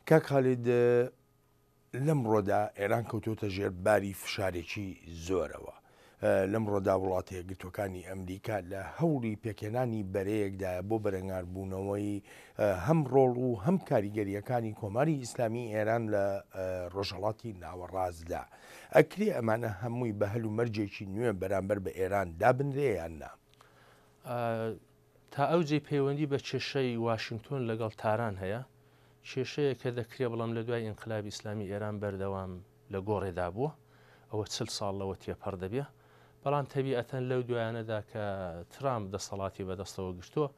کاک خالید لەمڕۆدا ئێران کەوتۆتە ژێر باری فشارێکی زۆرەوە. لەمڕۆدا وڵاتە یەکگرتووەکانی ئەمریکا لە هەوڵی پێکهێنانی بەرەیەکدایە بۆ بەرەنگاربوونەوەی هەم ڕۆڵ و هەم کاریگەرییەکانی کۆماری ئیسلامی ئێران لە ڕۆژهەڵاتی ناوەڕاستدا. ئەکرێ ئەمانە هەمووی بە هەلومەرجێکی نوێ بەرامبەر بە ئێران دابنرێ یان نا؟ تا ئەو جێی پەیوەندی بە کێشەی واشینگتۆن لەگەڵ تاران هەیە، کێشەیەک کە دەکرێ بڵێم لە دوای ئینقلابی ئیسلامی ئێران بەردەوام لە گۆڕێدا بووە، ئەوە چل ساڵ لەوە تێپەڕ دەبێ. بەڵام تەبیئەتەن لەو دوایانەدا کە ترامپ دەسەڵاتی بەدەستەوە گرتووە،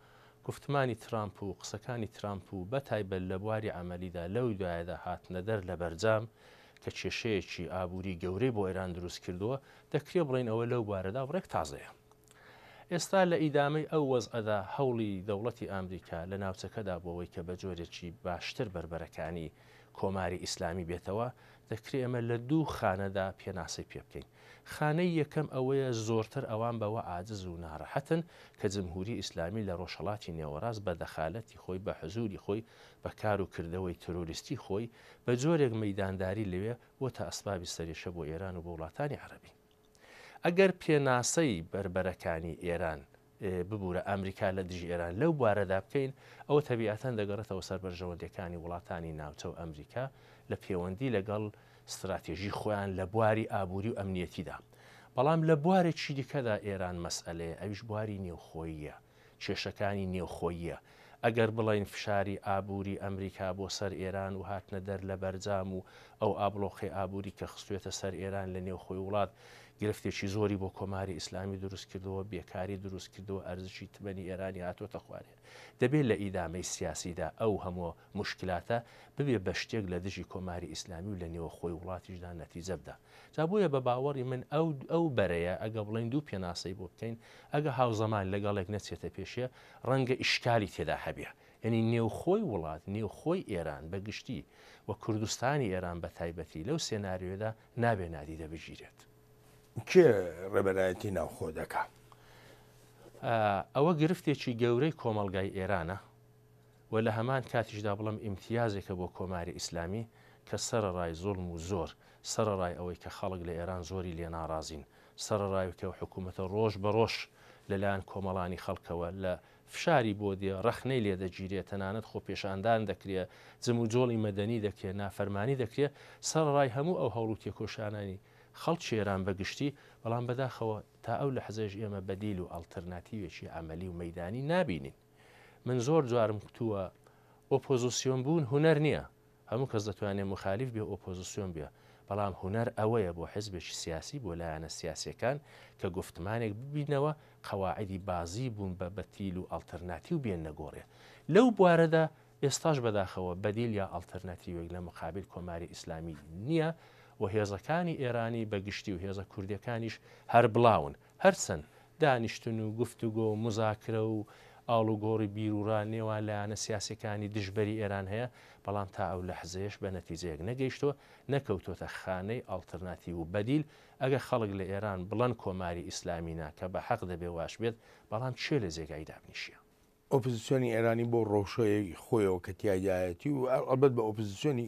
گوفتمانی ترامپ و قسەکانی ترامپ و بە تایبەت لە بواری عەمەلیدا لەو دوایەدا هاتنەدەر لە بەرجام کە کێشەیەکی ئابووری گەورەی بۆ ئێران دروست کردووە، دەکرێ بڵێین ئەوە لەو بوارەدا بڕێک تازەیە. ئێستا لە ئیدامەی ئەو وەزعەدا هەوڵی دەوڵەتی ئامریکا لە ناوچەکەدا بۆ ئەوەی کە بە جۆرێکی باشتر بەربەرەکانی کۆماری ئیسلامی بێتەوە، دەکرێ ئێمە لە دوو خانەدا پێناسەی پێ بکەین. خانەی یەکەم ئەوەیە زۆرتر ئەوان بەوە عاجز و نارەحەتن کە جمهوری ئیسلامی لە ڕۆژهەڵاتی نێوەڕاست بە دەخالەتی خۆی، بە حزووری خۆی، بە کار و کردەوەی ترۆریستی خۆی، بە جۆرێک مەیدانداری لەوێ بۆتە ئەسبابی سەرێشە بۆ ئێران و بۆ وڵاتانی عەرەبی. ئەگەر پێناسەی بەربەرەکانی ئێران، ببورە ئەمریکا لە دژی ئێران لەو بوارەدا بکەین، ئەوە تەبیعەتەن دەگەڕێتەوە سەر بەرژەوەندیەکانی وڵاتانی ناوچە و ئەمریکا لە پێوەندی لەگەڵ ستراتێژی خۆیان لە بواری ئابووری و ئەمنیەتیدا. بەڵام لە بوارێکی دیکەدا ئێران مەسئەلەیە، ئەویش بواری نێوخۆییە. کێشەکانی نێوخۆییە. ئەگەر بڵێین فشاری ئابووری ئەمریکا بۆ سەر ئێران و هاتنە دەر لە بەرجام و ئەو ئابڵۆقەی ئابووری کە خستوێتە سەر ئێران لە نێوخۆی وڵات گرفتێکی زۆری بۆ کۆماری ئیسلامی دروست کردووە، بێکاری دروست کردووە، ئەرزشی تمەنی ئێرانی هاتۆتە خوارێ. دەبێ لە ئیدامەی سیاسیدا ئەو هەموو موشکلاتە ببێ بە شتێک لە دژی کۆماری ئیسلامی و لە نێوخۆی وڵاتیشدا نەتیجە بدا. جا بۆیە بە باوەڕی من ئەو ئەو بەرەیە ئەگە بڵێین دوو پێناسەی بۆ بکەین ئەگە هاوزەمان لەگەڵێک نەچێتە پێشێ ڕەنگە ئیشکالی تێدا هەبێ یعنی نێوخۆی وڵات نێوخۆی ئێران بە گشتی و کوردستانی ئێران بە تایبەتی لەو سێناریۆدا نابێ نادیدە بگیرێت. کێ ڕێبەرایەتی ناوخۆ دەکا؟ ئەوە گرفتێکی گەورەی کۆمەڵگای ئێرانە و لە هەمان کاتیشدا بڵێم ئیمتیازێکە بۆ کۆماری ئیسلامی کە سەرەڕای زوڵم و زۆر، سەرەڕای ئەوەی کە خەڵک لە ئێران زۆری لێ ناڕازین، سەرەڕای کە حکوومەتە ڕۆژ بە ڕۆژ لە لایەن کۆمەڵانی خەڵکەوە لە فشاری بۆ دێ، ڕەخنەی لێ دەگیرێ، تەنانەت خۆپێشاندان دەکرێ، جموجۆڵی مەدەنی دەکرێ، نافەرمانی دەکرێ، سەرەڕای هەموو ئەو هەوڵ و تێکۆشانانی خەڵکی ئێران بە گشتی، بەڵام بەداخەوە تا ئەو لەحزەیش ئێمە بەدیل و ئەڵترناتیوێکی عەمەلی و مەیدانی نابینین. من زۆر جارم کوتووە ئۆپۆزسیۆن بوون هونەر نییە، هەموو کەس دەتوانێ موخالیف بێ و ئۆپۆزسیۆن بێ، بەڵام هونەر ئەوەیە بۆ حزبێکی سیاسی، بۆ لایەنە سیاسییەکان کە گوفتمانێک ببینەوە، قەواعیدی بازی بوون بە بەتیل و ئەڵتەرناتیو بێننە گۆڕێ. لەو بوارەدا ئێستاش بەداخەوە بەدیل یا ئەڵتەرناتیوێک لە مقابل کۆماری ئیسلامی نییە و هێزەکانی ئێرانی بە گشتی و هێزە کوردییەکانیش هەر بڵاون. هەرچەند دانیشتن و گفتوگۆ و موزاکرە و ئاڵوگۆڕی بیروڕا نێوان لایەنە سیاسیەکانی دژبەری ئێران هەیە، بەڵام تا ئەو لەحزەیەش بە نەتیجەیەک نەگەیشتووە، نەکەوتۆتە خانەی ئاڵترناتیو و بەدیل، ئەگەر خەڵک لە ئێران بڵەن کۆماری ئیسلامی نا کە بە حەق دەبێ واش بێت، بەڵام کێ لە جێگای دابنیشێ؟ ئۆپزسیۆنی ئێرانی بەو ڕەوشەی خۆیەوە کە تیایدایەتی و ئەڵبەت بە ئۆپزسیۆنی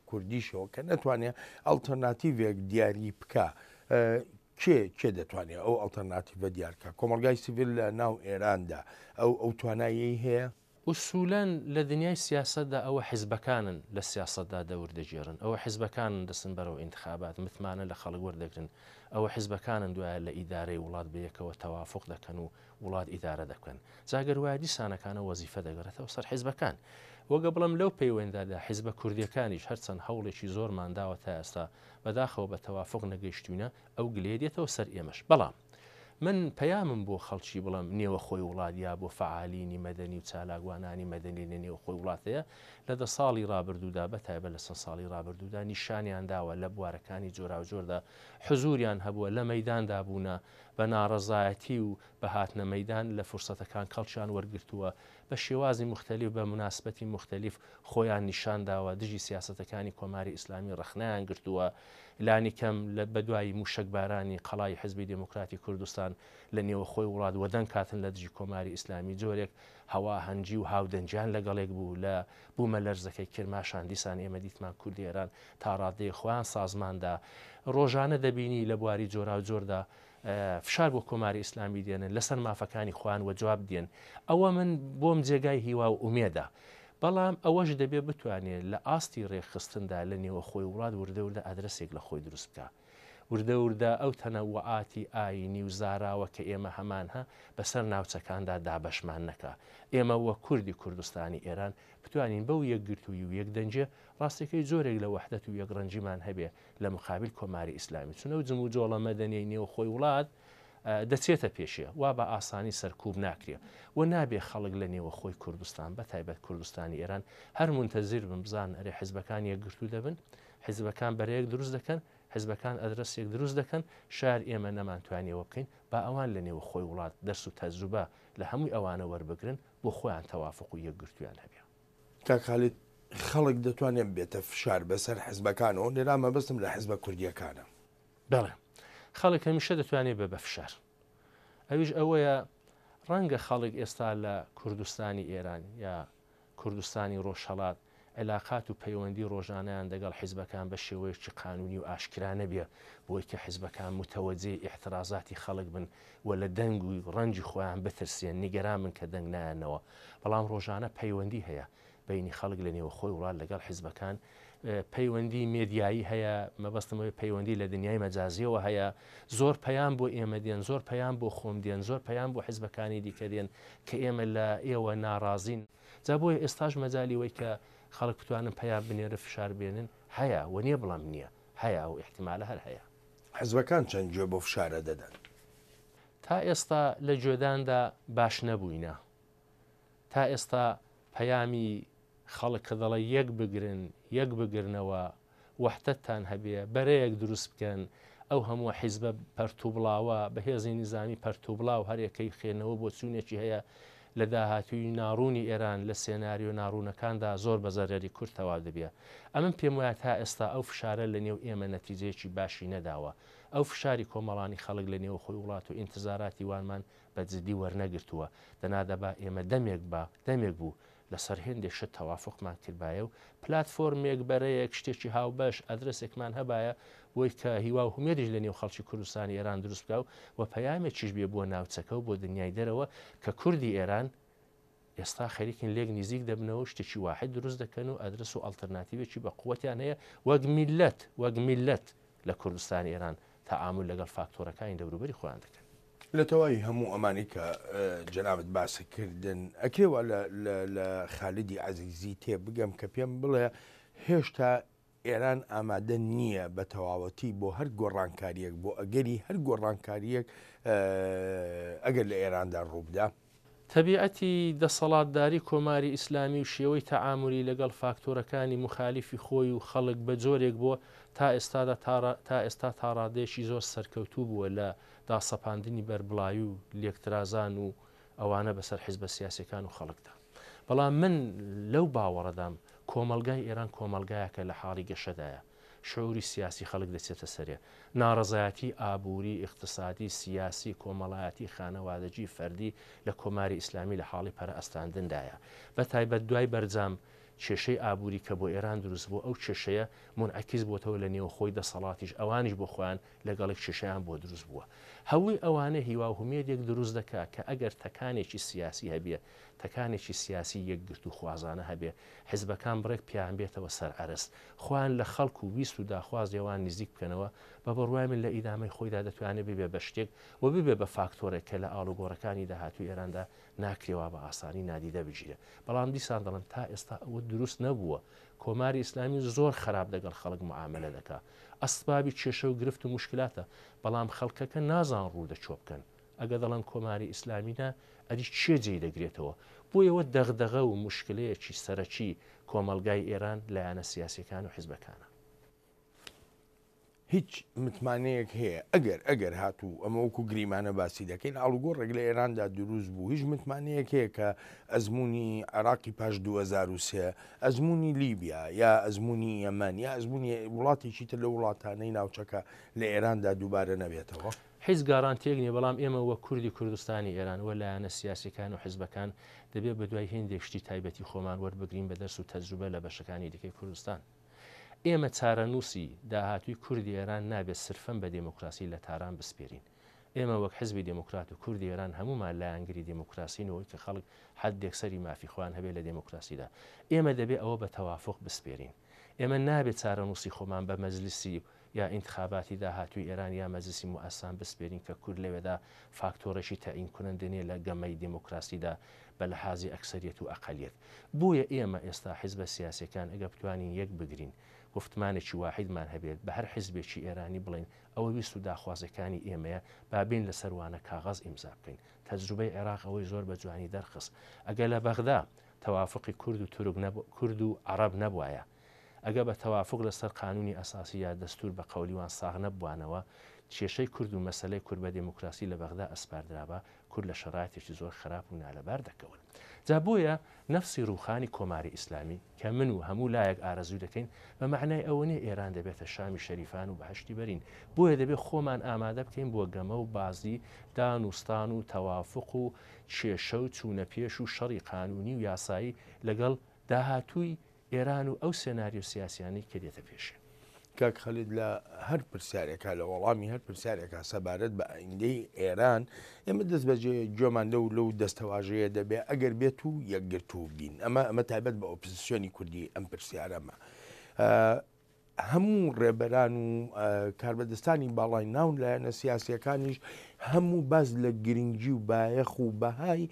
کوردیشەوە کە نەتوانێ ئەڵتەرناتیڤێک دیاری بکا کێ کێ دەتوانێت ئەو ئەڵتەرناتیڤە دیارکە کۆمەلگای سیڤیل لە ناو ئێراندا ئەو ئەو توانایەی هەیە؟ ئوسولەن لە دنیای سیاسەتدا ئەوە حیزبەکانن لە سیاسەتدا دەور دەگێرن، ئەوە حیزبەکانن دەچن بەرەو ئینتخابات متمانە لە خەڵک وەردەگرن، ئەوە حیزبەکانن دوایە لە ئیدارەی وڵات بەیەکەوە تەوافوق دەکەن و وڵات ئیدارە دەکەن. جا گەر وایە دیسانەکانە وەزیفە دەگەڕێتەوە سەر حیزبەکان. وەگە بڵێم لەو پەیوەندەدا حیزبە کوردیەکانیش هەرچەند هەوڵێکی زۆرمان داوە تا ئێستا بەداخەوە بە تەوافوق نەگەیشتوینە ئەو گلەیە دێتەوە سەر ئێمەش. بەڵام من پەیامم بۆ خەڵکی بڵێم نێوەخۆی وڵات یا بۆ فەعالینی مەدەنی و چالاکوانانی مەدەنی لە نێوخۆی وڵات هەیە لە دە ساڵی ڕابردوودا بە تایبەت لە چەند ساڵی ڕابردوودا نیشانیان داوە لە بوارەکانی جۆراوجۆردا حزوریان هەبووە لە مەیداندا بوونە. بە ناڕەزایەتی و بە هاتنە مەیدان لە فرسەتەکان کەڵکیان وەرگرتووە، بە شێوازی موختەلیف بە موناسبەتی موختەلیف خۆیان نیشان داوە، دژی سیاسەتەکانی کۆماری ئیسلامی ڕەخنەیان گرتووە، لانیکەم لە بەدوای مووشەکبارانی قەڵای حیزبی دێموکراتی کوردستان لە نێوەخۆی وڵات وەدەنگ هاتن لە دژی کۆماری ئیسلامی جۆرێک هەواهەنگی و هاودەنگیان لەگەڵێک بوو لە بوومەلەرزەکەی کرماشان دیسان ئێمە دیتمان کوردی ئێران تا ڕادەیەک خۆیان سازمان دا. ڕۆژانە دەبینی لە بواری جۆراوجۆردا فشار بۆ کۆماری ئیسلامی دێنن، لەسەر مافەکانی خۆیان وەجواب دێن. ئەوە من بۆم جێگای هیوا و ئومێدە. بەڵام ئەوەش دەبێ بتوانێ لە ئاستی ڕێکخستندا لە نێوەخۆی وڵات وردە وردە ئادرەسێک لە خۆی دروست بکا. وردە وردە ئەو تەنەوعاتی ئایینی و زاراوە کە ئێمە هەمانە بەسەر ناوچەکاندا دابەشمان نەکا. ئێمە وەک کوردی کوردستانی ئێران بتوانین بەو یەکگرتوویی و یەکدەنگیە ڕاستەکەی جۆرێک لە وەحدەت و یەکڕەنگیمان هەبێ لە مقابل کۆماری ئیسلامی چون ئەو جموجۆڵە مەدەنیەی نێوخۆی وڵات دەچێتە پێشێ وا بە ئاسانی سەرکوب ناکرێ و نابێ خەڵک لە نێوەخۆی کوردستان بە تایبەت کوردستانی ئێران هەر مونتەزیر بن بزانن ئەرێ حزبەکان یەکگرتوو دەبن حزبەکان بەرەیەک دروست دەکەن حزبەکان ئەدرەسێک دروست دەکەن شار ئێمە نەمانتوانی ئەوە بکەین با ئەوان لە نێوەخۆی وڵات دەرس و تەجروبە لە هەمووی ئەوانە وەربگرن بۆ خۆیان تەوافق و یەکگرتوویان هەبێ. کاک خالید خەڵک دەتوانێت بێتە فشار بەسەر حزبەکانەوە لێرا مەبەستم لە حزبە کوردیەکانە. بەڵێ خەڵک هەمیشە دەتوانێت بێ بە فشار ئەویش ئەوەیە ڕەنگە خەڵک ئێستا لە کوردستانی ئێران یا کوردستانی ڕۆژهەڵات عیلاقات و پەیوەندی ڕۆژانەیان دەگەڵ حیزبەکان بە شێوەیەکی قانوونی و ئاشکرا نەبێ بۆی کە حیزبەکان متەوەجێی ئیعترازاتی خەڵک بن و لە دەنگ و ڕەنگی خۆیان بترسێن، نیگەران بن کە دەنگ نایەنەوە. بەڵام ڕۆژانە پەیوەندی هەیە بەینی خەڵک لە نێوەخۆی وڵات لەگەڵ حیزبەکان، پەیوەندی مێدیایی هەیە، مەبەستم ئەوەیە پەیوەندی لە دنیای مەجازییەوە هەیە، زۆر پەیام بۆ ئێمە دێن، زۆر پەیام بۆ خۆم دێن، زۆر پەیام بۆ حیزبەکانی دیکە دێن کە ئێمە لە ئێوە ناڕازین. جا بۆیە ئێستاش مەجالی وەی کە خەڵک بتوانن پەیام بنێرن فشار بێنن هەیە و نیە بڵێم نیە، هەیە ئەو ئیحتیمالە هەر هەیە. حزبەکان چەند گوێ بەو فشارە دەدەن؟ تا ئێستا لە گوێداندا باش نەبووینە. تا ئێستا پەیامی خەڵک کە دەڵێ یەک بگرن، یەک بگرنەوە، وەحدەتتان هەبێ، بەرەیەک دروست بکەن، ئەو هەمووە حیزبە پەرتوبڵاوە، بە هێزی نیزامی پەرتوبڵاو هەرێکەی خوێندنەوە بۆچوونێکی هەیە، لە داهاتووی ناڕوونی ئێران، لە سێناریۆ ناڕوونەکاندا زۆر بە زەرەری کورد تەواو دەبێ. ئەمن پێم وایە تا ئێستا ئەو فشارە لە نێو ئێمە نەتیجەیەکی باشی نەداوە. ئەو فشاری کۆمەڵانی خەڵک لە نێوخۆی وڵات و ئینتزاراتی وانمان بە جدی وەرنەگرتووە. دەنا دەبا ئێمە دەمێک با دەمێک بوو لەسەر هێندێک شت تەوافوقمان کردبایە و پلاتفۆرمێک، بەرەیەک، شتێکی هاوبەش، ئەدرەسێکمان هەبایە بۆی کە هیوا و هومێدیش لە نێو خەڵکی کوردستانی ئێران دروست بکا و و پەیامێکیش بێ بۆ ناوچەکە و بۆ دنیای دەرەوە کە کوردی ئێران ئێستا خەریکن لێک نیزیک دەبنەوە و شتێکی واحد دروست دەکەن و ئەدرەس و ئەڵتەرناتیڤێکی بە قوەتیان هەیە وەک میللەت وەک میللەت لە کوردستانی ئێران تەعامول لەگەڵ فاکتۆرەکانی دەوروبەری خۆیان دەکەن. لە تەواوی هەموو ئەمانەی کە جەنابت باست کردن ئەکرێ وا لە خالیدی عەزیزی تێبگەم کە پێم بڵێ هێشتا ئێران ئامادە نییە بە تەواوەتی بۆ هەر گۆڕانکارییەک بۆ ئەگەری هەر گۆڕانکارییەک ئەگەر لە ئێراندا ڕووبدا؟ تەبیعەتی دەسەڵاتداری کۆماری ئیسلامی و شێوەی تەعامولی لەگەڵ فاکتۆرەکانی موخالیفی خۆی و خەڵک بە جۆرێک بووە تا ئێستادا تا ئێستا تا ڕادەیەکی زۆر سەرکەوتوو بووە لە داسەپاندنی بەربڵاوی و لێکترازان و ئەوانە بەسەر حیزبە سیاسیەکان و خەڵکدا. بەڵام من لەو باوەڕەدام کۆمەڵگای ئێران کۆمەڵگایەکە لە حاڵی گەشەدایە. شعوری سیاسی خەڵک دەچێتە سەرێ. ناڕەزایەتی ئابووری، ئیقتسادی، سیاسی، کۆمەڵایەتی، خانەوادەگی، فەردی لە کۆماری ئیسلامی لە حاڵی پەرە ئەستاندندایە. بە تایبەت دوای بەرجام کێشەی ئابووری کە بۆ ئێران دروست بوو ئەو کێشەیە مونعەکیس بۆتەوە لە نێوخۆی دەسەڵاتیش ئەوانیش بۆ خۆیان لەگەڵێک کێشەیان بۆ دروست بووە. هەمووی ئەوانە هیوا و هومێدێک دروست دەکا کە ئەگەر تەکانێکی سیاسی هەبێ، تەکانێکی سیاسی یەکگرتووخوازانە هەبێ، حیزبەکان بڕێک پێیان بێتەوە سەر عەرز، خۆیان لە خەڵک و ویست و داخوازی ئەوان نیزیک بکەنەوە، بە بڕوای من لە ئیدامەی خۆیدا دەتوانێ ببێ بە شتێک و ببێ بە فاکتۆرێک کە لە ئاڵوگۆڕەکانی داهاتووی ئێراندا ناکرێ وا بە ئاسانی نادیدە بگیرێ. بەڵام دیسان دەڵێم تا ئێستا ئەوە دروست نەبووە. کۆماری ئیسلامی زۆر خەراپ دەگەڵ خەڵک موعامەلە دەکا. ئەسبابی کێشە و گرفت و موشکلاتە، بەڵام خەڵکەکە نازان ڕوو دە کوێ بکەن. ئەگەر دەڵێن کۆماری ئیسلامی نا، ئەدی کێ جێی دەگرێتەوە؟ بۆیە ئەوە دەغدەغە و موشکلەیەکی سەرەکی کۆمەڵگای ئێران، لایەنە سیاسیەکان و حیزبەکانە. هیچ متمانەیەک هەیە ئەگەر ئەگەر هاتوو ئەمە وەکو گریمانە باسی دەکەین ئاڵوگۆڕێک لە ئێراندا دروست بوو هیچ متمانەیەک هەیە کە ئەزموونی عێراقی پاش 2003 ئەزموونی لیبیا یا ئەزموونی یەمەن یا ئەزموونی وڵاتێکی تر لە وڵاتانەی ناوچەکە لە ئێراندا دووبارە نەبێتەوە؟ هیچ گارانتیەک نیە، بەڵام ئێمە وەک کوردی کوردستانی ئێران و لایەنە سیاسیەکان و حزبەکان دەبێ بەدوای هێندێک شتی تایبەتی خۆمان وەربگرین بە دەرس و تەجروبە لە بەشەکانی دیکەی کوردستان. ئێمە چارەنووسی داهاتووی کوردی ئێران نابێت سرفەن بە دێموکراسی لە تاران بسپێرین. ئێمە وەک حزبی دێموکرات و کوردی ئێران هەموومان لایەنگری دێموکراسین و ئەوەی کە خەڵک حەدێکسەری مافی خۆیان هەبێت لە دێموکراسیدا. ئێمە دەبێ ئەوە بە تەوافوق بسپێرین. ئێمە نابێت چارەنووسی خۆمان بە مەجلیسی یا ئینتخاباتی داهاتووی ئێران یا مەجلسی موئەسسان بسپێرین کە کورد لەوێدا فاکتۆڕێکی تەعین کونەندە نیە لە گەمەی دێمۆکراسیدا بە لەحازی ئەکسەریەت و ئەقەلیەت. بۆیە ئێمە ئێستا حیزبە سیاسیەکان ئەگەر بتوانین یەک بگرین، گوفتمانێکی واحیدمان هەبێت، بە هەر حیزبێکی ئێرانی بڵێین ئەوە ویست و داخوازیەکانی ئێمەیە با بێین لەسەر وانە کاغەز ئیمزا بکەین. تەجروبەی عێراق ئەوەی زۆر بە جوانی دەرخست. ئەگەر لە بەغدا تەوافوقی کورد و تورک کورد و عەڕەب نەبوایە، ئەگەر بە تەوافوق لە سەر قانوونی ئەساسی یا دەستوور بە قەولی وان ساغ نەببوانەوە، کێشەی کورد و مەسەلەی کورد بە دێموکراسی لە بەغدا ئەسپاردرابا، کورد لە شەرایتێکی زۆر خەراپ و نالەبار دەکەون. جا بۆیە نەفسی ڕووخانی کۆماری ئیسلامی، کە من و هەموو لایەک ئارەزووی دەکەین، بە مەعنای ئەوە نیە ئێران دەبێتە شامی شەریفان و بەهەشتی بەرین. بۆیە دەبێ خۆمان ئامادە بکەین بۆ گەمە و بازی دان و ستان و تەوافوق و کێشە و چوونە پێش و شەڕی قانوونی و یاسایی لەگەڵ داهاتووی ئێران و ئەو سێناریۆ سیاسیانەی کە دێتە پێشێ. کاک خالید لە هەر پرسیارێکا لە وەڵامی هەر پرسیارێکا سەبارەت بە ئایندەی ئێران ئێمە دەست بەجێ گوێمان لەو لەو دەستەواژەیە دەبێ ئەگەر بێت و یەکگرتوو بین ئەمە ئەمە تایبەت بە ئۆپزسیۆنی کوردی ئەم پرسیارەمە هەموو ڕێبەران و کاربەدەستانی باڵای ناو لایەنە سیاسیەکانیش هەموو باس لە گرنگی و بایەخ و بەهای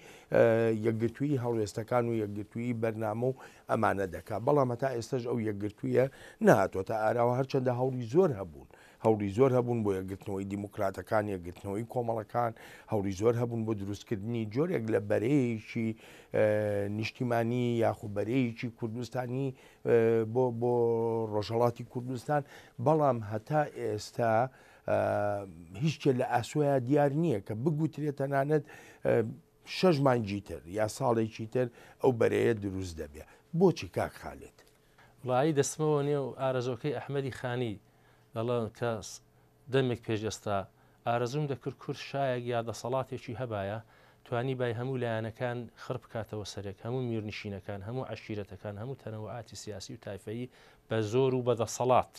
یەکگرتوویی هەڵوێستەکان و یەکگرتوویی بەرنامە و ئەمانە دەکا بەڵام هەتا ئێستاش ئەو یەکگرتوویە نەهاتۆتە ئاراوە هەرچەندە هەوڵی زۆر هەبوون هەوڵی زۆر هەبوون بۆ یەکگرتنەوەی دیموکراتەکان یەکگرتنەوەی کۆمەڵەکان هەوڵی زۆر هەبوون بۆ دروستکردنی جۆرێک لە بەرەیەکی نیشتیمانی یاخو بەرەیەکی کوردستانی بۆ بۆ ڕۆژهەڵاتی کوردستان بەڵام هەتا ئێستا هیچ شتێ لە ئاسۆیا دیار نییە کە بگوترێت تەنانەت شەش مانگی تر یا ساڵێکی تر ئەو بەرەیە دروست دەبێ بۆچی کاک خالد؟ وەڵایی دەستمەوە نێو ئارەزۆکەی ئەحمەدی خانی دەڵێن کە دەمێک پێش ئێستا ئارەزووم دەکرد کورد شایەک یا دەسەڵاتێکی هەبایە توانیبای هەموو لایەنەکان خڕ بکاتەوە سەرێک، هەموو میرنشینەکان، هەموو عەشیرەتەکان، هەموو تەنەوعاتی سیاسی و تایفەیی بە زۆر و بە دەسەڵات،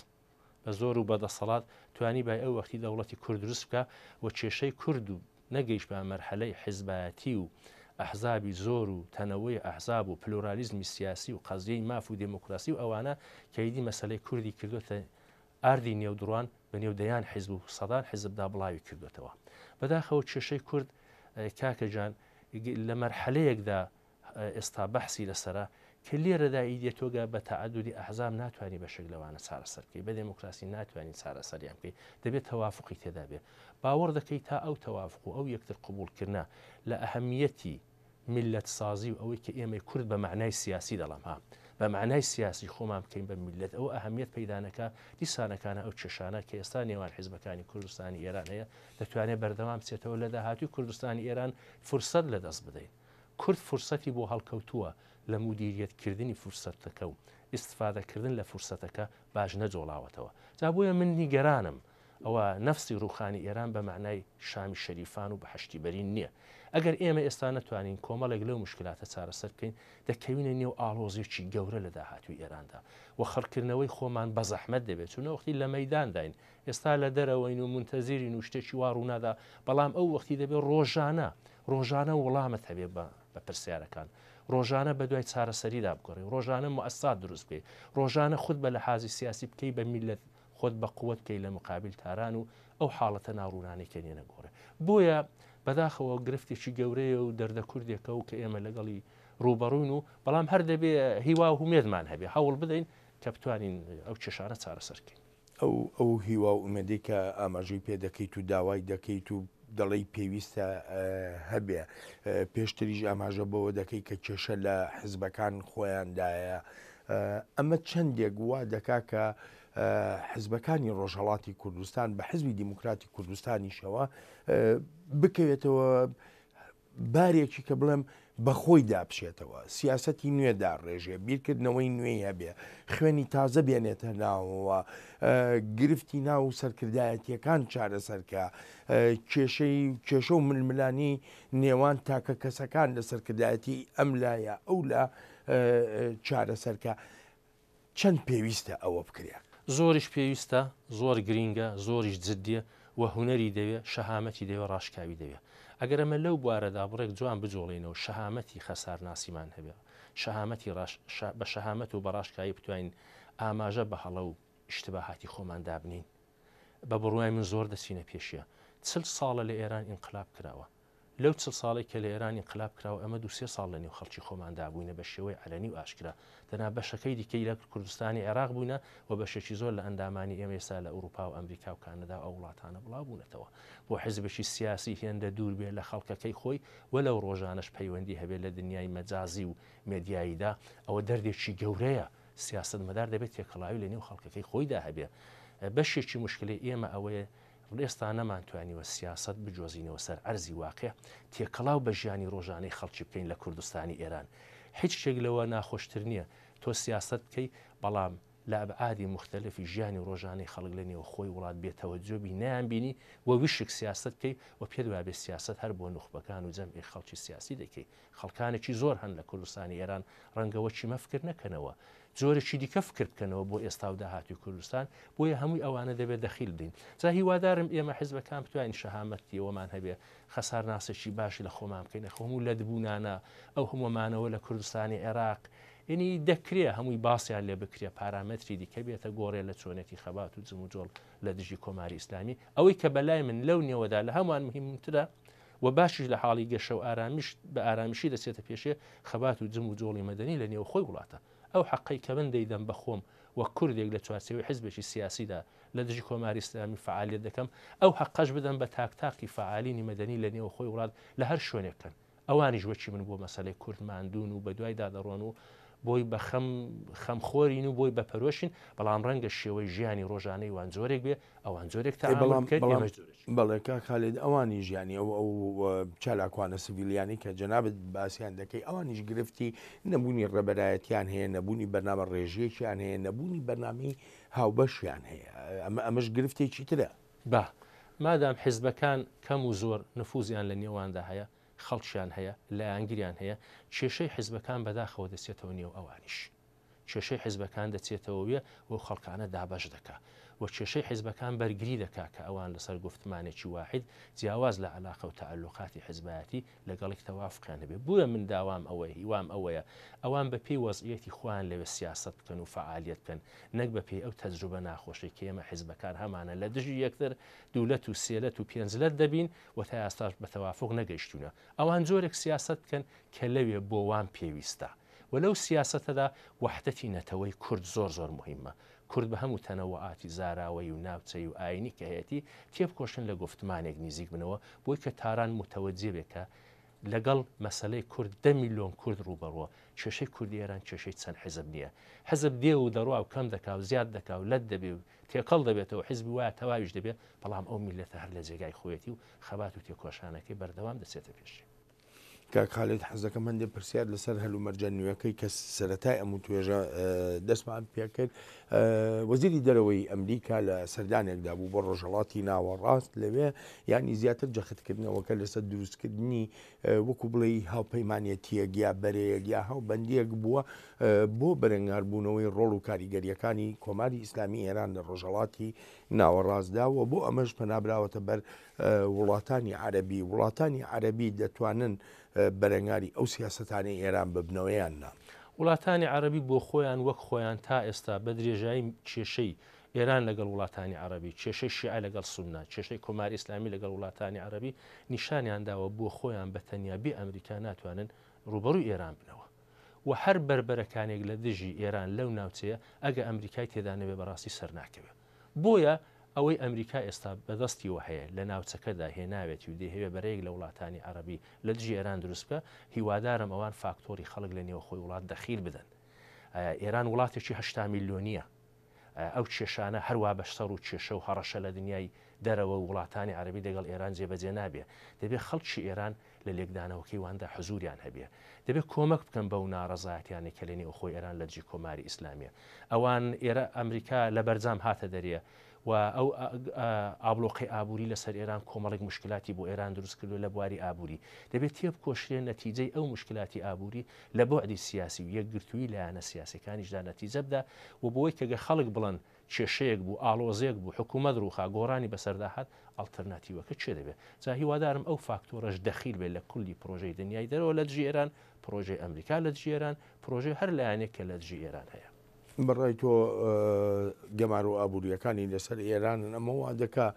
بە زۆر و بە دەسەڵات توانیبای ئەو وەختی دەوڵەتی کورد دروست بکا و کێشەی کورد و نەگەیشتبا مەرحەلەی حیزبایەتی و ئەحزابی زۆر و تەنەوعی ئەحزاب و پلورالیزمی سیاسی و قەزیەی ماف و دێموکراسی و ئەوانە کە ئیدی مەسەلەی کوردی کردۆتە ئاردی نێو دڕان بە نێو دەیان حیزب و سەدان حیزبدا بڵاوی کردۆتەوە. بەداخەوە کێشەی کورد کاکە جان لە مەرحەلەیەکدا ئێستا بەحسی لەسەرە کە لێرەدا ئیدێ تۆگە بە تەعەدودی ئەحزاب ناتوانی بەشێک لەوانە چارەسەر بکەی، بە دێموکراسی ناتوانی چارەسەریان بکەی، دەبێت تەوافقی تێدا بێ. باوەڕ دەکەی تا ئەو تەوافق و ئەو یەکتر قبووڵکردنە لە ئەهەمییەتی میللەت سازی و ئەوەی کە ئێمەی کورد بە مەعنای سیاسی دەڵێم ها بە مەعنای سیاسی خۆمان بکەین بە میللەت ئەوە ئەهەمیەت پەیدا نەکا دیسانەکانە ئەو کێشانە کە ئێستا نێوان حیزبەکانی کوردستانی ئێران هەیە دەتوانێت بەردەوام بچێتەوە لە داهاتووی کوردستانی ئێران فرسەت لە دەست بدەین کورد فرسەتی بۆ هەڵکەوتووە لە مودیریەت کردنی فرسەتەکە و ئیستفادە کردن لە فرسەتەکە باش نەجۆڵاوەتەوە جا بۆیە من نیگەرانم ئەوە نەفسی ڕووخانی ئێران بە مەعنای شامی شەریفان و بەهەشتی بەرین نییە. ئەگەر ئێمە ئێستا نەتوانین کۆمەڵێک لەو موشکلاتە چارەسەر بکەین، دەکەوینە نێو ئاڵۆزییەکی گەورە لە داهاتووی ئێراندا و خڕکردنەوەی خۆمان بە زەحمەت دەبێت، چون ئەوەختی لە مەیدانداین، ئێستا لە دەرەوەین و مونتەزیرین و شتێکی وا ڕوونادا، بەڵام ئەو وەختی دەبێت ڕۆژانە، ڕۆژانە وڵامت هەبێ بە بە پرسیارەکان، ڕۆژانە بە دوای چارەسەریدا بگەڕێی، ڕۆژانە موئەسسات دروست بکەی، ڕۆژانە خود بە لەحازی سیاسی بکەی بە میللەت، خۆت بە قوت بکەی لە مقابل تاران و ئەو حاڵەتە ناڕوونانەی کە نێنە گۆڕێ. بۆیە بەداخەوە گرفتێکی گەورەیە و دەردە کوردێکە و کە ئێمە لەگەڵی ڕووبەڕووین و بەڵام هەر دەبێ هیوا و هومێدمان هەبێ هەوڵ بدەین کە بتوانین ئەو کێشانە چارەسەر بکەین. ئەو ئەو هیوا و ئومێدەی کە ئاماژەی پێ دەکەیت و داوای دەکەیت و دەڵێی پێویستە هەبێ، پێشتریش ئاماژە بەوە دەکەی کە کێشە لە حزبەکان خۆیاندایە، ئەمە چەندێک وا دەکا کە. حزبەکانی ڕۆژهەڵاتی کوردستان بە حزبی دیموکراتی کوردستانیشەوە بکەوێتەوە بارێکی کە بڵێم بە خۆیدا بچێتەوە، سیاسەتی نوێ داڕێژێ، بیرکردنەوەی نوێی هەبێ، خوێنی تازە بێنێتە ناوەوە، گرفتی ناو سەرکردایەتییەکان چارەسەر کا، کێشەی کێشە و ململانێی نێوان تاکە کەسەکان لە سەرکردایەتی ئەم لا یا ئەو لا چارەسەر کا. چەند پێویستە ئەوە بکرێ؟ زۆریش پێویستە، زۆر گرینگە، زۆریش جدیە و هونەری دەوێ، شەهامەتی دەوێ، ڕاشکاوی دەوێ. ئەگەر ئەمە لەو بوارەدا بڕێک جوان بجوڵێینەوە، شەهامەتی خەسارناسیمان هەبێ، شەهامەتی ڕاش، بە شەهامەت و بە ڕاشکاوی بتوانین ئاماژە بە هەڵە و ئیشتباهاتی خۆمان دابنێین، بە بڕوای من زۆر دەچینە پێشێ. چل ساڵە لە ئێران ئینقلاب کراوە. لەو چل ساڵەی کە لە ئێران ئینقلاب کراوە ئێمە دوو سێ ساڵ لە نێو خەڵکی خۆماندا بووینە بە شێوەی عەلەنی و ئاشکرا، دەنا بەشەکەی دیکەی لە کوردستانی عێراق بووینە و بەشێکی زۆر لە ئەندامانی ئێمە ئێستا لە ئورووپا و ئەمریکا و کانەدا و ئەو وڵاتانە بڵاو بوونەتەوە. بۆ حیزبێکی سیاسی هێندە دوور بێ لە خەڵکەکەی خۆی و لەو ڕۆژانەش پەیوەندی هەبێ لە دنیای مەجازی و مێدیاییدا ئەوە دەردێکی گەورەیە. سیاسەتمەدار دەبێ تێکەڵاوی لە نێو خەڵکەکەی خۆیدا هەبێ. بەشێکی موشکلەی ئێمە ئەوەیە ئێستا نەمانتوانیوە سیاسەت بجۆزینەوە سەر عەرزی واقع، تێکەڵاو بە ژیانی ڕۆژانەی خەڵکی بکەین لە کوردستانی ئێران. هیچ شتێک لەوە ناخۆشتر نییە تۆ سیاسەت بکەی، بەڵام لە ئەبعادی موختەلەفی ژیانی ڕۆژانەی خەڵک لە نێوخۆی وڵات بێ تەوەجۆ بی نەیانبینی و وشک سیاسەت بکەی و پێت وابێ سیاسەت هەر بۆ نوخبەکان و جەمعی خەڵکی سیاسی دەکەی. خەڵکانێکی زۆر هەن لە کوردستانی ئێران ڕەنگە وەکی مە فکر نەکەنەوە، جۆرێکی دیکە فکر بکەنەوە بۆ ئێستا و داهاتووی کوردستان، بۆیە هەمووی ئەوانە دەبێت دەخیل بدەین. جا هیوادارم ئێمە حیزبەکان بتوانین شەهامەتی ئەوەمان هەبێ، خەسارناسێکی باش لە خۆمان بکەین، ئەخۆ هەموو لەتبوونانە، ئەو هەموو مانەوە لە کوردستانی عێراق، یەنی دەکرێ هەمووی باسیان لێ بکرێ، پارامەتری دیکە بێتە گۆڕێ لە چۆنێتی خەبات و جموجۆڵ لە دژی کۆماری ئیسلامی. ئەوەی کە بەلای من لەو نێوەدا لە هەمووان مهمترە و باشیش لە حاڵی گەشە و ئارامیش بە ئارامیشی دەچێتە پێشێ، خەبات و جم و جۆڵی مەدەنی لە نێوخۆی وڵاتە. ئەو حەقەی کە من دەیدەم بە خۆم وەک کوردێک لە چوارچێوەی حیزبێکی سیاسیدا لە دژی کۆماری ئیسلامی فەعالیەت دەکەم، ئەو حەقەش بدەم بە تاک تاقی فەعالینی مەدەنی لە نێوخۆی وڵات لە هەر شوێنێک کەن. ئەوانیش وەکی من بۆ مەسەلەی کورد ماندوون و بەدوایدا دەڕۆن و بۆی بە خەم خەمخۆرین و بۆی بە پەرۆشین، بەڵام ڕەنگە شێوەی ژیانی ڕۆژانەی وان جۆرێک بێ، ئەوان جۆرێک تەعامول بەڵام بکەن، بەڵام ئێمەش جۆرێکی. بەڵێ کاک خالید ئەوانیش یانی ئەو ئەو چالاکوانە سڤیلیانەی کە جەنابت باسیان دەکەی ئەوانیش گرفتی نەبوونی ڕێبەرایەتیان هەیە، نەبوونی بەرنامە ڕێژییەکیان هەیە، نەبوونی بەرنامەی هاوبەشیان هەیە، ئەمە ئەمەش گرفتێکی ترە. با مادام حیزبەکان کەم و زۆر نفوزیان لە نێواندا هەیە، خەڵکیان هەیە، لایەنگریان هەیە، کێشەی حیزبەکان بەداخەوە دەچێتەوە نێو ئەوانیش. کێشەی حیزبەکان دەچێتەوە وێ و خەڵکانە دابەش دەکا و کێشەی حیزبەکان بەرگری دەکا کە ئەوان لەسەر گوفتمانێکی واحید جیاواز لە عەلاقە و تەعەلوقاتی حیزبایەتی لەگەڵیک تەوافقیان هەبێ. بۆیە من داوام ئەوەیە، هیوام ئەوەیە ئەوان بە پێی وەزعیەتی خۆیان لەوێ سیاسەت بکەن و فەعالیەت بکەن نەک بە پێی ئەو تەجروبە ناخۆشەی کە ئێمە حیزبەکان هەمانە لە دژی یەکتر دوولەت و سێلەت و پێنجلەت دەبین و تا ئێستاش بە تەوافوق نەگەیشتوونە. ئەوان جۆرێک سیاسەت بکەن کە لەوێ بۆ وان پێویستە و لەو سیاسەتەدا وەحدەتی نەتەوەی کورد زۆر زۆر موهیمە. کورد بە هەموو تەنەوعاتی زاراوەیی و ناوچەیی و ئایینی کە هەیەتی تێبکۆشن لە گوفتمانێک نیزیک بنەوە بۆی کە تاران موتەوەجێ بێ کە لەگەڵ مەسەلەی کورد دە میلۆن کورد ڕووبەڕووە. کێشەی کوردی ئێران کێشەی چەند حیزب نییە. حیزب دێ و دەڕوا و کەم دەکا و زیاد دەکا و لەت دەبێ و تێکەڵ دەبێتەوە، حیزبی وایە تەواویش دەبێ، بەڵام ئەو میللەتە هەر لە جێگای خۆیەتی و خەبات و تێکۆشانەکەی بەردەوام دەچێتە پێشێ. کاک خالید حەزدەکەم هەندێ پرسیار لەسەر هەلومەرجە نوێکەی کە سەرەتای ئەم وتوێژە دەستمان پێکرد وەزیری دەرەوەی ئەمریکا لە سەردانێکدا بوو بۆ ڕۆژهەڵاتی ناوەڕاست لەوێ یانی زیاتر جەختکردنەوەکە لەسەر دروستکردنی وەکو بڵێی هاوپەیمانێتییەک یا بەرەیەک یا هاوبەندییەک بووە بۆ بەرەنگاربوونەوەی ڕۆڵ و کاریگەرییەکانی کۆماری ئیسلامی ئێران لە ڕۆژهەڵاتی ناوەڕاستدا و بۆ ئەمەش پەنابراوەتە بەر وڵاتانی عەرەبی، وڵاتانی عەرەبی دەتوانن بەرەنگاری ئەو سیاسەتانەی ئێران ببنەوە یان نا؟ وڵاتانی عەرەبی بۆ خۆیان وەک خۆیان تا ئێستا بە درێژایی کێشەی ئێران لەگەڵ وڵاتانی عەڕەبی، کێشەی شیعە لەگەڵ سوننە، کێشەی کۆماری ئیسلامی لەگەڵ وڵاتانی عەڕەبی نیشانیان داوە بۆ خۆیان بە تەنیا بێ ئەمریکا ناتوانن ڕووبەڕووی ئێران بنەوە و هەر بەربەرەکانێک لە دژی ئێران لەو ناوچەیە ئەگە ئەمریکای تێدا نەبێ بەڕاستی سەرناکەوێ. بۆیە ئەوەی ئەمریکا ئێستا بەدەستیوە هەیە لە ناوچەکەدا هێناوێتی و دەیهەوێ بەرەیەک لە وڵاتانی عەڕەبی لە دژی ئێران دروست بکا، هیوادارم ئەوان فاکتۆری خەڵک لە نێوخۆی وڵات دەخیل بدەن. ئێران وڵاتێکی 80 میلیۆنیە. ئەو کێشانە هەروا بە شەڕ و کێشە و هەڕەشە لە دنیای دەرەوە و وڵاتانی عەرەبی دەگەڵ ئێران جێبەجێ نابێ. دەبێ خەڵکی ئێران لە لێکدانەوەکەی واندا حزووریان هەبێ. دەبێ کۆمەک بکەن بەو ناڕەزایەتیانەی کە لە نێوخۆی ئێران لە دژی کۆماری ئیسلامییە. ئەوان ئێرە ئەمریکا لە بەرجام هاتە دەرێ و ئەو ئابڵۆقەی ئابووری لەسەر ئێران کۆمەڵێک موشکلاتی بۆ ئێران دروست کردووە لە بواری ئابووری. دەبێ تێبکۆشرێ نەتیجەی ئەو موشکلاتی ئابووری لە بوعدی سیاسی و یەکگرتوویی لایەنە سیاسیەکانیشدا نەتیجە بدا و بۆی کە گەر خەڵک بڵێن کێشەیەک بوو، ئاڵۆزێک بوو، حکوومەت ڕووخا، گۆڕانی بەسەردا هات، ئەڵتەرناتیوەکە کێ دەبێ؟ جا هیوادارم ئەو فاکتۆرەش دەخیل بێ لە کولی پرۆژەی دنیای دەرەوە لە دژی ئێران، پرۆژەی ئەمریکا لە دژی ئێران، پرۆژەی هەر لایەنێک کە لە دژی ئێران هەیە. بە ڕای تۆ گەمارۆ ئابوورییەکانی لەسەر ئێرانن، ئەمە وا دەکا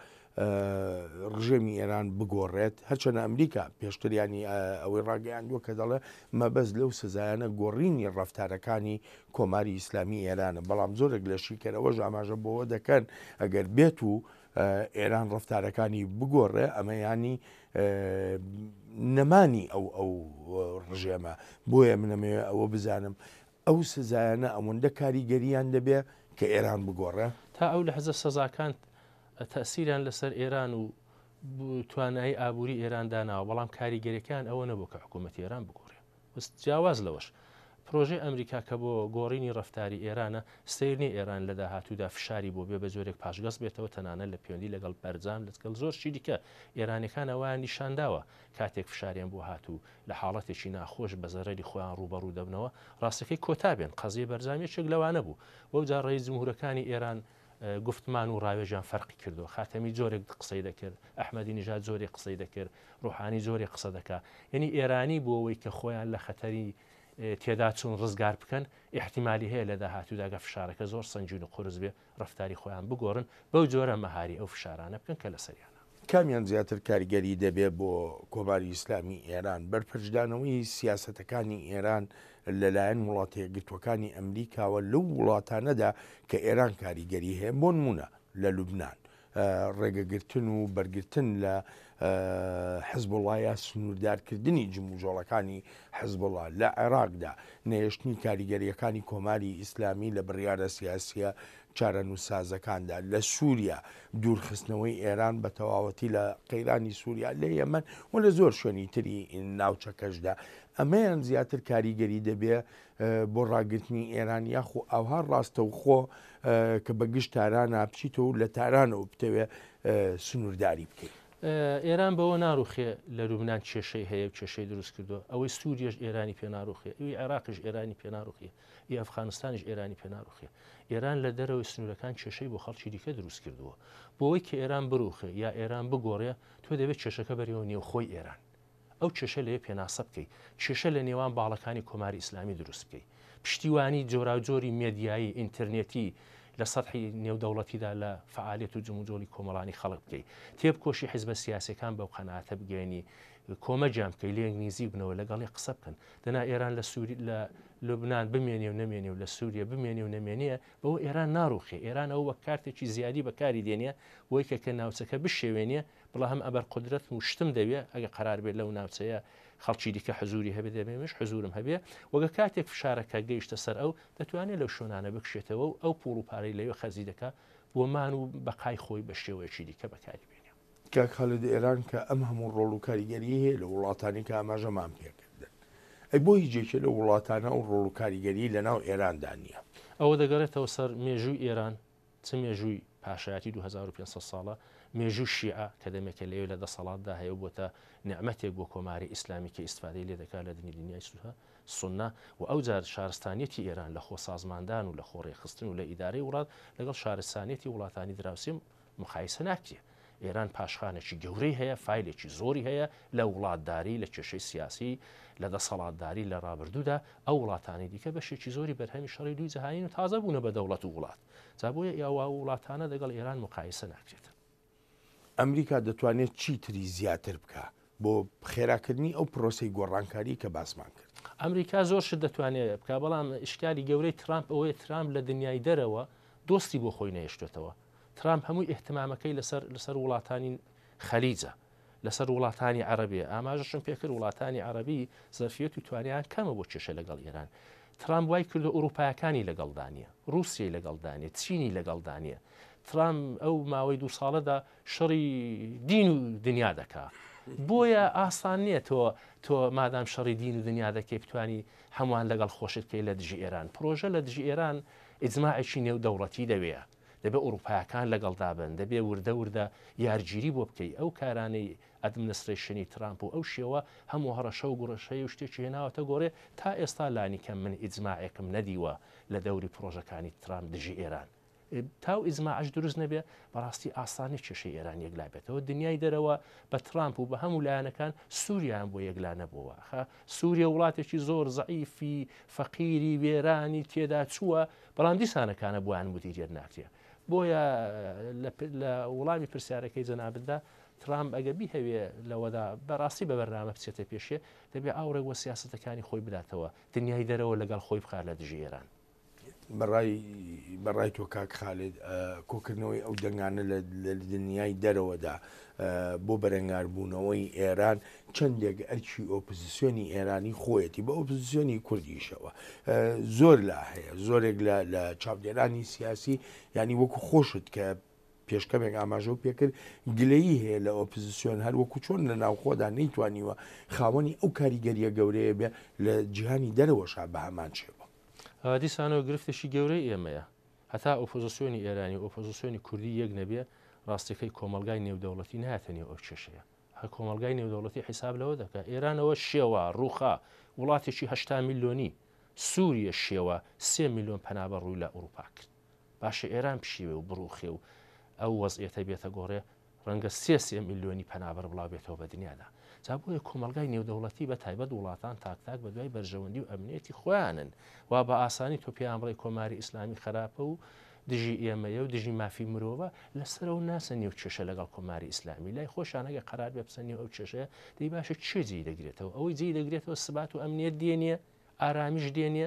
ڕژێمی ئێران بگۆڕێت؟ هەرچەندە ئەمریکا پێشتر یانی ئەوەی ڕاگەیاندووە کە دەڵێ مەبەست لەو سزایانە گۆڕینی ڕەفتارەکانی کۆماری ئیسلامی ئێرانە، بەڵام زۆرێک لە شیکەرەوەش ئاماژە بەوە دەکەن ئەگەر بێت و ئێران ڕەفتارەکانی بگۆڕێ ئەمە یانی نەمانی ئەو ئەو ڕژێمە بۆیە منەمەوێ ئەوە بزانم ئەو سزایانە ئەوەندە کاریگەریان دەبێ کە ئێران بگۆڕێ؟ تا ئەو لەحزە سزاکان تەئسیریان لەسەر ئێران و توانایی ئابووری ئێران داناوە، بەڵام کاریگەریەکەیان ئەوە نەبوو کە حکوومەتی ئێران بگۆڕێ. جیاواز لەوەش، پرۆژەی ئەمریکا کە بۆ گۆڕینی ڕەفتاری ئێرانە، سەیر نییە ئێران لە داهاتوودا فشاری بۆ بێ بە جۆرێک پاشگەز بێتەوە، تەنانەت لە پێوەندی لەگەڵ بەرجام لەگەڵ زۆر شتی دیکە ئێرانیەکان ئەوەیان نیشان داوە کاتێک فشاریان بۆ هات و لە حاڵەتێکی ناخۆش بە زەرەری خۆیان ڕووبەڕوو دەبنەوە، ڕاستەکەی کۆتا بێن، قەزیەی بەرجام یەکێک لەوانە بوو. وەوجا ڕەئیس جمهورەکانی ئێران گوفتمان و ڕاوێژیان فەرقی کردووە، خاتەمی جۆرێک قسەی دەکرد، ئەحمەدی نژاد جۆرێک قسەی دەکرد، ڕوحانی جۆرێک قسە دەکا. یەنی ئێرانی بۆ ئەوەی کە خۆیان لە خەتەری تێداچوون ڕزگار بکەن، ئیحتیمالی هەیە لە داهاتوودا گەر فشارەکە زۆر سەنگین و قورس بێ، ڕەفتاری خۆیان بگۆڕن، بەو جۆرە مەهاری ئەو فشارانە بکەن کە لەسەریانە. کامیان زیاتر کاریگەری دەبێ بۆ کۆماری ئیسلامی ئێران؟ بەرپەرچدانەوەی سیاسەتەکانی ئێران لەلایەن وڵاتە یەکگرتووەکانی ئەمریکاوە لەو وڵاتانەدا کە ئێران کاریگەری هەیە، بۆ نموونە لە لوبنان، ڕێگەگرتن و بەرگرتن لە حزبوڵا یا سنووردارکردنی جموجۆڵەکانی حزبوڵا لە عێراقدا، نەهێشتنی کاریگەرییەکانی کۆماری ئیسلامی لە بڕیارە سیاسییە چارەنووسسازەکاندا لە سووریا، دوورخستنەوەی ئێران بە تەواوەتی لە قەیرانی سووریا، لە یەمەن و لە زۆر شوێنی تری ناوچەکەشدا. ئەمەیان زیاتر کاریگەری دەبێ بۆ ڕاگرتنی ئێران یاخو ئاوها ڕاستەوخۆ کە بە گشت تارانا بچیتەوە و لە تارانەوە بتەوێ سنوورداری بکەی. ئێران بەوە ناڕوخێ لە لوبنان کێشەی هەیە و کێشەی دروست کردووە، ئەوەی سووریەش ئێرانی پێ ناڕوخێ، ئەوی عێراقیش ئێرانی پێ ناڕوخێ، ئی ئەفغانستانیش ئێرانی پێ ناڕوخێ. ئێران لە دەرەوەی سنوورەکان کێشەی بۆ خەڵکی دیکە دروست کردووە. بۆوەی کە ئێران بروخێ یا ئێران بگۆڕێ تۆ دەبێ کێشەکە بەریەوە نێوخۆی ئێران. ئەو کێشە لەوێ پێناسە بکەی، کێشە لە نێوان باڵەکانی کۆماری ئیسلامی دروست بکەی، پشتیوانی جۆراوجۆری مێدیایی، ئینترنێتی لە سەتحی نێودەوڵەتیدا لە فەعالیەت و جموجۆڵی کۆمەڵانی خەڵک بکەی، تێبکۆشی حیزبە سیاسیەکان بەو قەناعەتە بگەیەنی، کۆمەگیان بکەی، لێک نیزیک بنەوە، لەگەڵی قسە بکەن. دەنا ئێران لە سوری، لە لوبنان بمێنێ و نەمێنێ و لە سوریە بمێنێ و نەمێنێ، بەوە ئێران ناڕوخێ. ئێران ئەوە وەک کارتێکی زیادی بەکاری دێنێ بۆی کە کە ناوچەکە بشێوێنێ، بڵا هەم ئەبەر قودرەتم و شتم دەوێ ئەگە قەرار بێت لەو ناوچەیە خەڵکی دیکە حزوری هەبێ دەبێ منش حزورم هەبێ وەگە کاتێک فشارەکە گەیشتە سەر ئەو دەتوانێت لەو شوێنانە بکشێتەوە و ئەو پوڵ و پارەی لەوێ خەرجی دەکا بۆ مان و بەقای خۆی بە شێوەیەکی دیکە بەکاری بێنێ. کاک خالید ئێران کە ئەم هەموو ڕۆڵ و کاریگەریی هەیە لە وڵاتانی کە ئاماژەمان پێکردن ئەی بۆ هیچ یەکێ لەو وڵاتانە ئەو ڕۆڵ و کاریگەریی لەناو ئێراندا نییە؟ ئەوە دەگەڕێتەوە سەر مێژووی ئێران چ مێژووی پاشایەتی 2500 ساڵە، مێژووی شیعە کە دەمێکە لەوێ لە دەسەڵاتدا هەیە و بۆتە نیعمەتێک بۆ کۆماری ئیسلامی کە ئیستفادەی لێ دەکات لە دنی دنیای سوننە و ئەوجار شارستانیەتی ئێران لە خۆ سازماندان و لە خۆ ڕێکخستن و لە ئیدارەی وڵات لەگەڵ شارستانیەتی وڵاتانی دراوسێ مقایسە ناکرێ. ئێران پاشخانێکی گەورەی هەیە، فایلێکی زۆری هەیە لە وڵاتداری، لە کێشەی سیاسی، لە دەسەڵاتداری لە ڕابردوودا، ئەو وڵاتانەی دیکە بەشێکی زۆری بەرهەمی شەڕی دووی جەهانین و تازە بوونە بە دەوڵەت و وڵات. جا بۆیە ئەو وڵاتانە دەگەڵ ئێران مقایسە ناکرێتن. ئەمریکا دەتوانێت چی تری زیاتر بکا بۆ خێراکردنی ئەو پرۆسەی گۆڕانکاری کە باسمان کرد؟ ئەمریکا زۆر شت دەتوانێت بکا، بەڵام ئیشکالی گەورەی ترامپ ئەوەیە ترامپ لە دنیای دەرەوە دۆستی بۆ خۆی نەهێشتۆتەوە. ترامپ هەمووی ئیهتمامەکەی لەسەر لەسەر وڵاتانی خەلیجە، لەسەر وڵاتانی عەرەبیە، ئاماژەشم پێکرد وڵاتانی عەرەبی زەرفیەت و توانیان کەمە بۆ کێشە لەگەڵ ئێران. ترامپ وای کردو ئوروپایەکانی لەگەڵدا نیە، ڕوسیەی لەگەڵدا نیە، چینی لەگەڵدا نیە. ترامپ ئەو ماوەی دوو ساڵەدا شەڕی دین و دنیا دەکا. بۆیە ئاسان نییە تۆ تۆ مادام شەڕی دین و دنیا دەکەی بتانی هەمووان لەگەڵ خۆشت بکەی لە دژی ئێران. پرۆژە لە دژی ئێران ئیجماعێکی نێودەوڵەتی دەوێ. دەبێ ئوروپایەکان لەگەڵدا بن، دەبێ وردە وردە یارگیری بۆ بکەی. ئەو کارانەی ئەدمنسترەیشنی ترامپ و ئەو شێوە هەموو هەڕەشە و گوڕەشەی و شتێکی هێناوەتە گۆڕێ، تا ئێستا لانیکەم من ئیجماعێکم نەدیوە لە دەوری پڕۆژەکانی ترامپ دژی ئێران. تا ئەو ئیجماعەش دروست نەبێ بەڕاستی ئاسان نیە کێشەی ئێران یەکلا بێتەوە. دنیای دەرەوە بە ترامپ و بە هەموو لایەنەکان سووریایان بۆ یەکلا نەبووەوە. ئەخە سووریە وڵاتێکی زۆر زەعیفی فەقیری وێرانی تێدا چووە، بەڵام دیسانەکانە بۆیان مودیریەت ناکرێ. بۆیە لە وڵامی پرسیارەکەی جەنابتدا ترامپ ئەگەر بیهەوێ لەوەدا بەڕاستی بە بەرنامە بچێتە پێشێ، دەبێ ئاوڕێک وە سیاسەتەکانی خۆی بداتەوە، دنیای دەرەوە لەگەڵ خۆی بخات لە دژی ئێران. بە ڕای تۆ کاک خالید، کۆکردنەوەی ئەو دەنگانە لە دنیای دەرەوەدا بۆ بەرەنگاربوونەوەی ئێران چەندێک ئەرکی ئۆپزسیۆنی ئێرانی خۆیەتی بە ئۆپزسیۆنی کوردیشەوە زۆر لا هەیە زۆرێک لە چاودێرانی سیاسی یانی وەکو خۆشت کە پێش کەمێک ئاماژەو پێکرد گلەیی هەیە لە ئۆپزسیۆن هەر وەکو چۆن لە ناوخۆدا نەیتوانیوە خاوەنی ئەو کاریگەریە گەورەیە بێ لە جیهانی دەرەوەشا بە هەمان شێوە. ئەوە دیسانەوە گرفتێکی گەورەی ئێمەیە. هەتا ئۆپۆزسیۆنی ئێرانی و ئۆپۆزسیۆنی کوردی یەک نەبێ ڕاستیەکەی کۆمەڵگای نێودەوڵەتی نایەتە نێو ئەو کێشەیە. هەر کۆمەڵگای نێودەوڵەتی حیساب لەوە دەکا ئێرانەوە شێوا، ڕووخا، وڵاتێکی 80 میلیۆنی، سووریە شێوا، سێ میلیۆن پەنابەر ڕووی لە ئورووپا کرد. باشە ئێران بشێوێ و بڕوخێ و ئەو وەزعیەتە بێتە گۆڕێ ڕەنگە سێ سێ ملیۆنی پەنابەر بڵاو بێتەوە بە دنیادا. جا بۆیە کۆمەڵگای نێودەوڵەتی بە تایبەت وڵاتان تاک تاک بە دوای بەرژەوەندی و ئەمنیەتی خۆیانن. وا بە ئاسانی تۆ پێیان بڵێی کۆماری ئیسلامی خەراپە و دژی ئێمەیە و دژی مافی مرۆڤە، لەسەرەوە ناچنە نێو کێشە لەگەڵ کۆماری ئیسلامی. لای خۆشیان ئەگەر قەرار بێ بچنە نێو ئەو کێشەیە، دەی باشە کێ جێی دەگرێتەوە؟ ئەوەی جێی دەگرێتەوە سبات و ئەمنیەت دێنێ، ئارامیش دێنێ،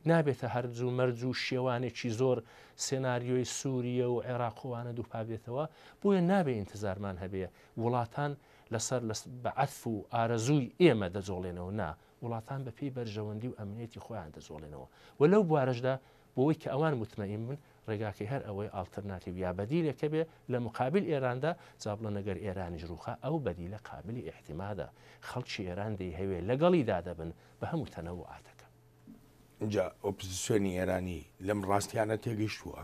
نابێتە هەرج و مەرج و شێوانێکی زۆر سێناریۆی سوریە و عێراق و ئەوانە دووپات بێتەوە، بۆیە نابێ ئینتزارمان هەبێ وڵاتان لەسەر بە عەتف و ئارەزووی ئێمە دەجۆڵێنەوە، نا، وڵاتان بە پێی بەرژەوەندی و ئەمنیەتی خۆیان دەجۆڵێنەوە و لەو بوارەشدا بۆوەی کە ئەوان موتمەئین بن ڕێگاکەی هەر ئەوەی ئاڵترناتیڤ یا بەدیلێک هەبێ لە موقابیل ئێراندا، جا بڵێن ئەگەر ئێرانیش ڕووخا ئەو بەدیلە قابلی ئیعتیمادە، خەڵکی ئێران دەیهەوێ لەگەڵیدا دەبن بە هەموو تەنەوعاتەکە. ئینجا ئۆپزسیۆنی ئێرانی لەم ڕاستیانە تێگەیشتووە؟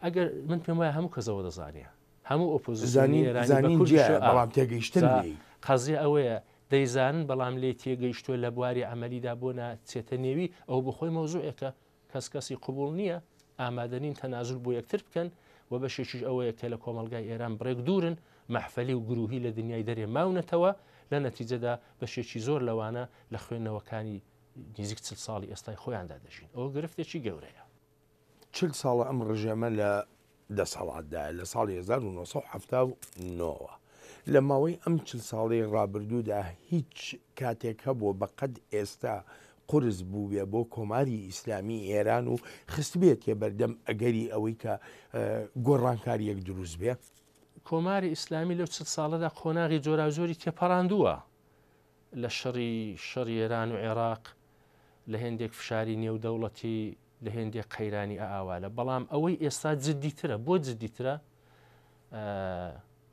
ئەگەر من پێم وایە هەموو کەس ئەوە دەزانێ، هەموو ئۆپۆزیسیۆنی ئێرانی بە کوردیشەوە زانین جیایە بەڵام تێگەیشتن لێی. قەزیە ئەوەیە دەیزانن بەڵام لێی تێگەیشتووە لە بواری عەمەلیدا بۆ ناچێتە نێوی، ئەوە بۆ خۆی مەوزوعێکە کەس کەسی قبوڵ نییە، ئامادە نین تەنازول بۆ یەکتر بکەن و بەشێکیش ئەوەیە کە لە کۆمەڵگای ئێران بڕێک دوورن، مەحفەلی و گروهی لە دنیای دەرێ ماونەتەوە، لە نەتیجەدا بەشێکی زۆر لەوانە لە خوێندنەوەکانی نیزیک 40 ساڵی ئێستای خۆیاندا دەژین. ئەوە گرفتێکی گەورەیە. 40 ساڵە ئەم ڕژێمە لە دەسەڵاتدایە، لە ساڵی 1979 وە. لە ماوەی ئەم 40 ساڵەی ڕابردوودا هیچ کاتێک هەبووە بە قەد ئێستا قورس بووبێ بۆ کۆماری ئیسلامی ئێران و خستبێتیە بەردەم ئەگەری ئەوەی کە گۆڕانکارییەک دروست بێ؟ کۆماری ئیسلامی لەو 40 ساڵەدا قۆناغی جۆراوجۆری تێپەڕاندووە، لە شەڕی شەڕی ئێران و عێراق، لە هێندێک فشاری نێودەوڵەتی، لە هێندێک قەیرانی ئاوالە، بەڵام ئەوەی ئێستا جدیترە، بۆ جدیترە؟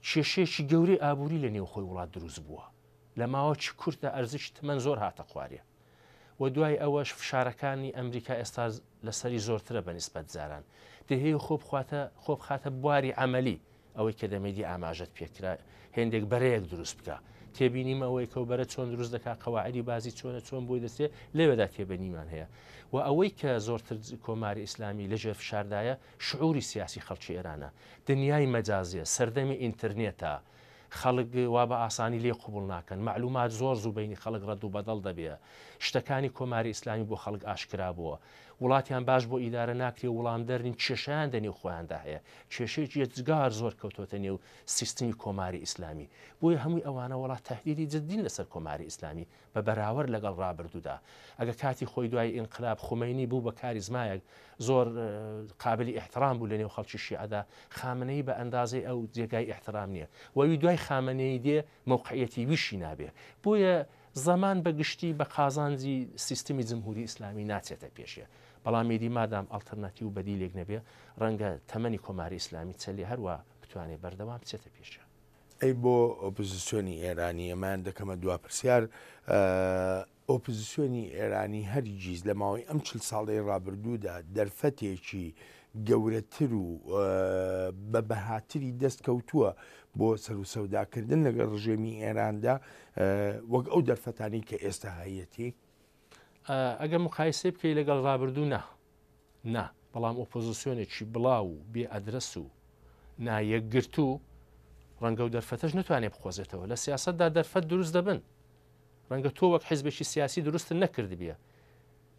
کێشەیەکی گەورەی ئابووری لە نێوخۆی وڵات دروست بووە، لە ماوەکی کورتدا ئەرزشی تمەن زۆر هاتە خوارێ و دوای ئەوەش فشارەکانی ئەمریکا ئێستا لەسەری زۆرترە بە نیسبەت جاران، دەیهەوێ خۆ بخواتە خۆ بخاتە بواری عەمەلی، ئەوەی کە دەمێدی ئاماژەت پێکرا هێندێک بەرەیەک دروست بکا. تێبینیم ئەوەی کە بەرە چۆن دروست دەکا، قەواعدی بازی چۆنە، چۆن بۆی دەچێ، لەوێدا تێبینیمان هەیە. و ئەوەی کە زۆرتر کۆماری ئیسلامی لەژێر فشاردایە، شعوری سیاسی خەڵکی ئێرانە. دنیای مەجازیە، سەردەمی ئینترنێتە، خەڵک وا بە ئاسانی لێی قبوڵ ناکەن، مەعلومات زۆر زوو بەینی خەڵک ڕەد و بەدەڵ دەبێ، شتەکانی کۆماری ئیسلامی بۆ خەڵک ئاشکرا بووە، وڵاتیان باش بۆ ئیدارە ناکرێ و وڵامدەر نین، کێشەیان دە نێو خۆیاندا هەیە، کێشەیەکی یەجگار زۆر کەوتۆتە نێو سیستمی کۆماری ئیسلامی، بۆیە هەمووی ئەوانە وەڵا تەهدیدی جددین لەسەر کۆماری ئیسلامی بە بەراوەرد لەگەڵ ڕابردوودا. ئەگەر کاتی خۆی دوای ئینقلاب خومەینی بوو بە کاریزمایەک زۆر قابلی ئیحترام بوو لە نێو خەڵکی شیعەدا، خامنەیی بە ئەندازەی ئەو جێگای ئیحترام نییە و ئەوی دوای خامنەیی دێ مەوقعیەتی ویشی نابێ. بۆیە. زەمان بە گشتی بە قازانجی سیستمی جمهوری ئیسلامی ناچێتە پێشێ، بەڵام ئیدی مادام ئەڵتەرناتیو و بەدیلێک نەبێ، ڕەنگە تەمەنی کۆماری ئیسلامی چەلێ هەروا بتوانێ بەردەوام بچێتە پێشێ. ئەی بۆ ئۆپزسیۆنی ئێرانی؟ ئەمەیان دەکەمە دوا پرسیار. ئۆپزسیۆنی ئێرانی هەرگیز لە ماوەی ئەم چل ساڵەی ڕابردوودا دەرفەتێکی گەورەتر و بە بەهاتری دەست کەوتووە بۆ سەروسەوداکردن لەگەڵ ڕژێمی ئێراندا وەک ئەو دەرفەتانەی کە ئێستا هەیەتی؟ ئەگەر مقایسەی بکەی لەگەڵ ڕابردوو نا نا، بەڵام ئۆپۆزسیۆنێکی بڵاو و بێ ئەدرەس و نا یەکگرتوو ڕەنگە و دەرفەتەش نەتوانێت بقۆزێتەوە. لە سیاسەتدا دەرفەت دروست دەبن، ڕەنگە تۆ وەک حیزبێکی سیاسی دروستت نەکردبێ،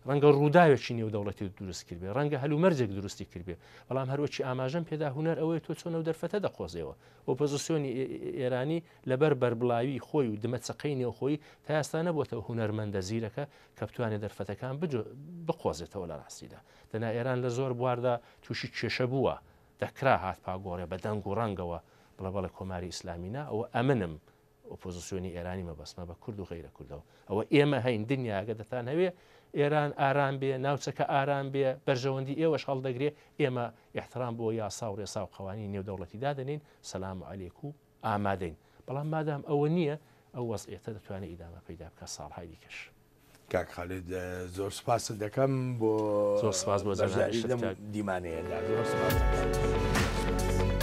ڕەنگە ڕووداوێکی نێودەوڵەتی دروست کردبێ، ڕەنگە هەلومەرجێک دروستی کردبێ، بەڵام هەروەکی ئاماژەم پێدا هونەر ئەوەیە تۆ چۆن ئەو دەرفەتە دەقۆزێەوە. ئۆپۆزیسیۆنی ئێرانی لەبەر بەربڵاوی خۆی و دمەچەقەی نێوخۆی تا ئێستا نەبووەتە هونەرمەندە زیرەکە کە بتوانێت دەرفەتەکان بقۆزێتەوە لە ڕاستیدا. دەنا ئێران لە زۆر بواردا تووشی کێشە بووە، دەکرا هات پاگۆڕێ بە دەنگ و ڕەنگەوە بڵێ بەڵێ کۆماری ئیسلامی نا، ئەوە ئەمنم، ئۆپۆزسیۆنی ئێرانی مەبەستمە بە کورد و غەیرە کوردەوە، ئەوە ئێمە هەین، دنیا گەر دەتانهەوێ ئێران ئارام بێ، ناوچەکە ئارام بێ، بەرژەوەندی ئێوەش هەڵدەگرێ، ئێمە ئیحترام بۆ یاسا و ڕێسا و قەوانینی نێودەوڵەتی دادەنێین، سەلام عەلێک و ئامادەین، بەڵام مادام ئەوە نییە، ئەو وەزعیەتە دەتوانێ ئیدامە پەیدا بکات ساڵهای دیکەش. کاک خالید زۆر سپاست دەکەم بۆ زۆر سپاس بۆ بەشداری جەنابیشت لەم کاک. دیمانەیەدا زۆر سپاس دەکەم.